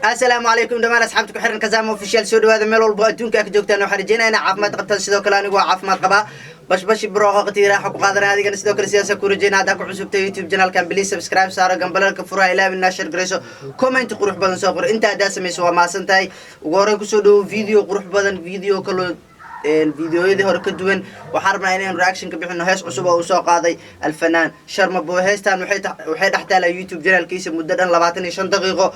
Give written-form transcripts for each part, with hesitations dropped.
Asalaamu calaykum dhammaan asxaabta ku xiran Kazaama Official. Soo dhawaada meel walbo adduunka ka joogtaan. Waxaan rajeynaya inaa caafimaad qabtaan. Sidoo kale anigu waa caafimaad qabaa, bashbashi barooqa qati raaxa ku qaadanaya. Adigana sidoo kale sidaasa ku rajeynaya. Haddaan ku cusubtay YouTube channelkan, please subscribe saaro, gambalalka furaha ilaawin, share garayso, comment qurux badan soo qor. Inta haddaa samayso, waa mahadsan tahay. Ugu horreyn kusoo dhawo video qurux badan, video kaloo videoyadii hore ka duwan. Waxaan rabnaa inaynu reaction ka bixino hees cusub oo uu soo qaaday alfanaan Sharma Boy. Heestan waxay dhex taalaa YouTube channelkiisa muddo dhan 25 daqiiqo.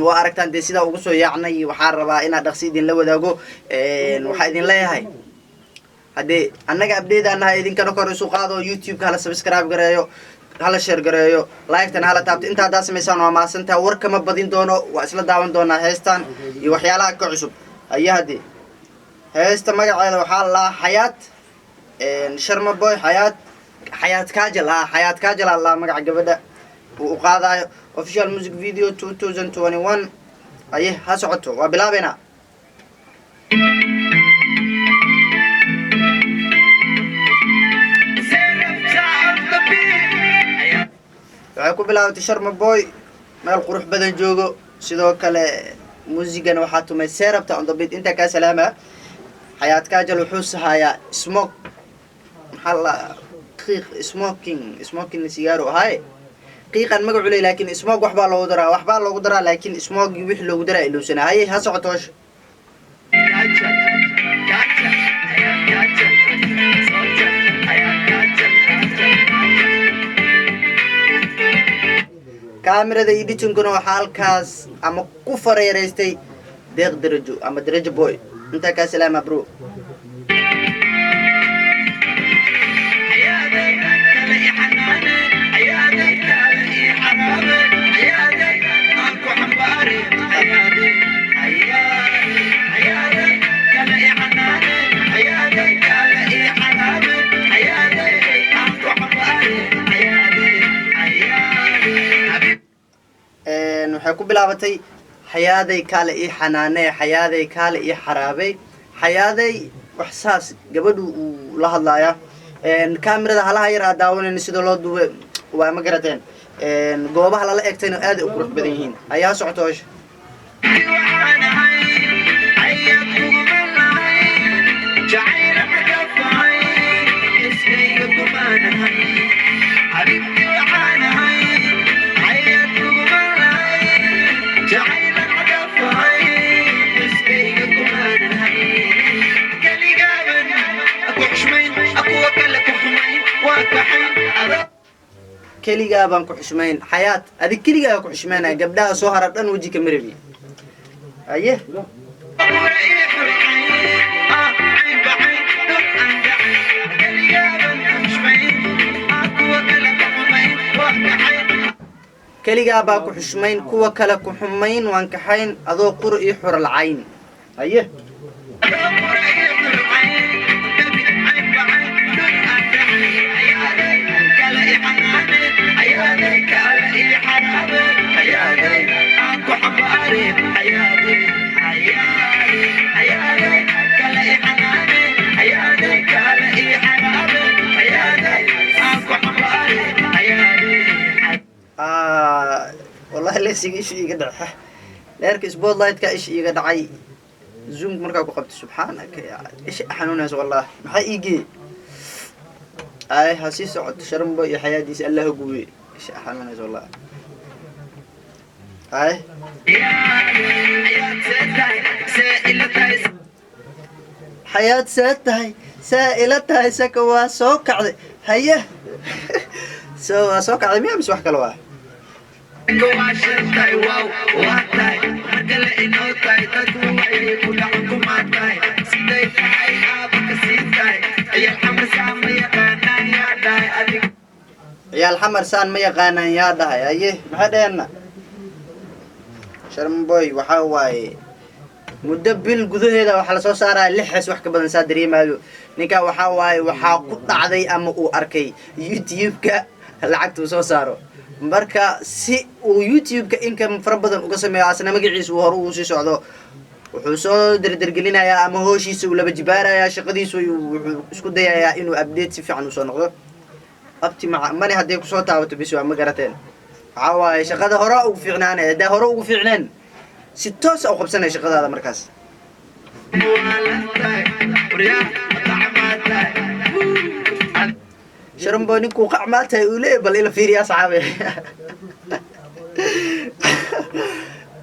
Waa aragtaan dee sidaa ugu soo yaacnay. Waxaan rabaa inaan dhaqsi idinla wadaago. Waxaa idin leeyahay, haddee annaga update aan nahay, idinkana kor isu qaado. YouTube-ka hala subscribe gareeyo, hala share gareeyo, like-tana hala taabto. Inta haddaa samaysaan, waa mahadsantaha. War kama badin doono, waa isla daawan doonaa heestan iyo waxyaalaha ka cusub. Aya haddee heesta magaceeda waxaa la lahaa Xayaat Sharma Boy, Xayaat, Xayaat Kajal, Xayaat Kajal aa lahaa magaca gabadha uu u qaadayo. Official music video 2021. Aye, ha socoto, waa bilaabeynaa. Waxay ku bilaabatay Sharma Boy meel qurux badan joogo. Sidoo kale muusigana waxaa tumay Serabta on the beat. Intaa kaa salaama. Xayaat Kajal wuxuu sahayaa smoke, maxaa la qiiq, smoking, smoking sigaaro ahaye. Qiiqan magacu ley, laakin smoke waxbaa loogu daraa, waxbaa loogu daraa, laakin smoke wixii loogu daraa ilowsanaa. Haye, ha socoto hosha. Kaamirada editinguna waxaa halkaas ama ku fareereystay Deeq Darajo ama Darajo Boy. Intaa kaa salaama, bro. Waxay ku bilaabatay "Xayaaday kaale ii xanaanee, xayaaday kaale ii xaraabay, xayaaday", wax saas gabadhu uu la hadlaaya. Kaamirada halaha yar aa daawanayna sida loo duube waa ma garateen. Goobaha lala egtayna aad ay u qurux badan yihiin. Ayaa socoto hosha. "Keligaa baan ku xushmayn, Xayaat, adig keligaa ku xushmaynaya, gabdhaha soo hara dhan weji ka marabi." Aye. "Keligaa baa ku xushmayn, kuwa kale ku xumayn, waan kaxayn, adoo qura ii xura lacayn." Aye. Wallahi leesiga isha iiga dhaca, leerka spotlightka isha iiga dhacay. Zoom markaa ku qabto, subxaanaka ya isha xanuunaysa wallahi. Maxaa iigee? Ay, ha sii socoto. Sharmbo iyo xayaadiisa Allah gube. Isha xanuunaysa wallahi. Ay, "Xayaad see tahay, saa ila tahay, saka waa soo kacday." Haye, so waa soo kacday miya mise wax kale waa? "Ciyaal Xamar saan ma yaqaanaan yaa dhahay." Haye, maxay dhaheenna? Sharmboy waxaa waaye muddo bil gudaheeda waxaa lasoo saaraya lix hees, wax ka badan saa dareemaayo. Ninka waxaa waaye waxaa ku dhacday ama uu arkay YouTube-ka lacagta uu soo saaro. Marka si uu YouTube-ka income fara badan uga sameeyo, asna magaciisa uu hore uu sii socdo, wuxuu soo derdergelinayaa ama hooshiisa uu laba jibaarayaa shaqadiisu. Wuxuu isku dayayaa inuu update si fiican usoo noqdo. Abti maca mani hadday kusoo taabato bis waa ma garateen. Waxaa waaye shaqada hore ugu fiicnaanaya haddaa hore ugu fiicneen. Si toos a u qabsanaya shaqadaada markaas. Waalantahay, waryaa, qacmaatahay. Sharma Boy ninkuu qacmaal tahay uu leeyahy, bal ila fiiriya, asxaabe.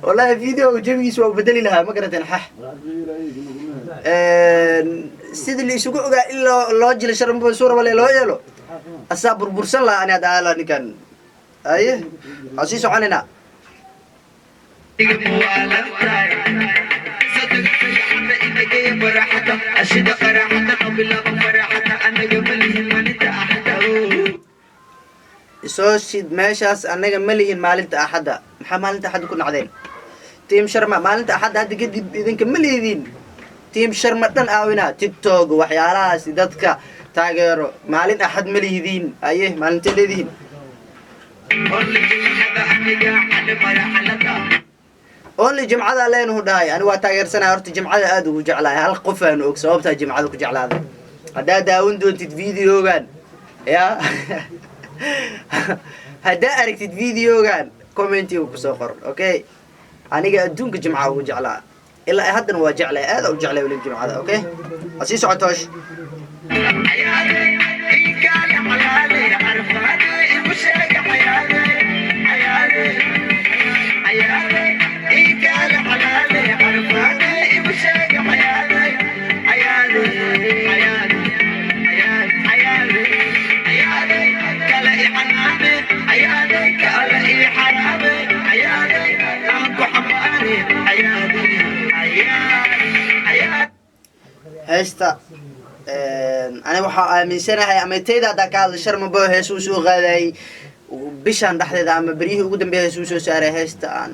Wallahi video jawigiisa waa u bedeli lahaa, ma garateen? Xax, sidii la isugu ogaa in loo jilo Sharma Boy, suurabale loo yeelo, asaa burbursan lahaa. Ani hadda aala ninkan aye, waxaan sii soconaynaa. Waalantahay, inageeya baraxada ashida qaraxada qabilaba faraxada anaga malihin maalinta axada. Isoo shid meeshaas, annaga ma lihin maalinta Axadda. Maxaa maalinta Axadda ku nacdeen, team Sharma? Maalinta Axadda hadda kadib idinka ma lihidiin. Team Sharma dhan aawina TikTok, waxyaalahaasi dadka taageero, maalin Axad ma lihidiin. Aye, maalintay leedihiin? Only jimcada aniga cali marxalada. Only jimcada leenuhu dhahay. Ani waa taageersanaya horta, jimcada aada ugu jeclahay. Hal qof aan og sababtaa jimcada ku jeclaaday. Haddaad daawan doontid videogan, ya haddaa aragtid videogan, commentiga kusoo qor. Okay, aniga adduunka jimca ugu jeclaa, ilaa haddana waa jeclay, aada u jeclay weliba jimcada. Okay, ha sii socotoosh. Xayaade ikaale xalaale carfaade igu sheega xayaade xayaade xayaade ikaale xalaale carfaade igu sheega xayaade xayaade xayaade xayaade xayaade xayaade kala i xanaane xayaade kala i xaraabe xayaade aan ku xambaare xayaade xayaade xayaade. Heesta aniga waxaa aaminsanahay, ama tayda haddaa ka hadla, Sharma Boy hees uu soo qaadayay bishaan dhexdeeda ama beryihii ugu dambeeya, hees uu soo saaray, heesta aan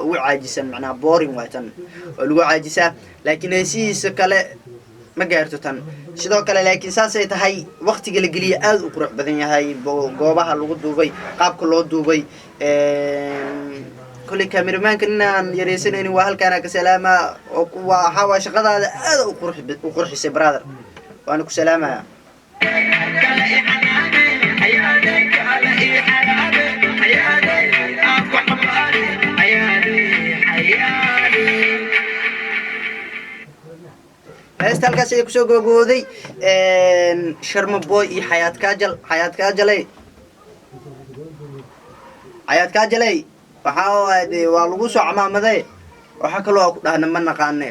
ugu caajisan, macnaha boring waay tan, waa lagu caajisaa, laakiin heesihiisa kale ma gaarto tan sidoo kale. Laakiin saasay tahay, waktiga la geliya aada u qurux badan yahay, goobaha lagu duubay, qaabka loo duubay. Kolley cameramanka ninaan yareysanaynin waa halkaana ka salaama oo waa waxaa waa shaqadaada aada u qurxisay, brother, waana ku salaamaya. Kala i xanaane xayaade kala i xaraabe xayaade aan ku xambaare xayaade xayaade. Heesta halkaas ayay kusoo googooday, Sharma Boy iyo Xayaat Kaajal. Xayaat Kaajaley, Xayaat Kaajaley, waxaa de waa lagu soo camaamaday. Waxaa kaloo ku dhahna ma naqaane,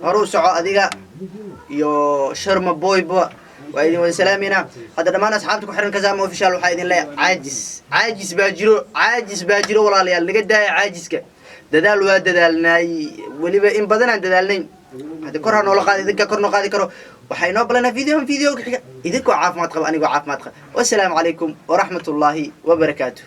hore u soco adiga iyo Sharma Boyba, waa idin wada salaameynaa. Hadda dhammaan asxaabta ku xiran Kazama Official waxaa idin leeyahay, caajis, caajis baa jiro, caajis baa jiro, walaalayaal, naga daaya caajiska. Dadaal waa dadaalnaay, weliba in badanaan dadaalnay. Hadda kor ha noola qaadi, idinka kor noo qaadi karo. Waxaa inoo balanaa video videoga xiga, idinkoo caafimaad qaba, anigoo caafimaad qaba. Wassalaamu calaykum waraxmat ullaahi wabarakaatu.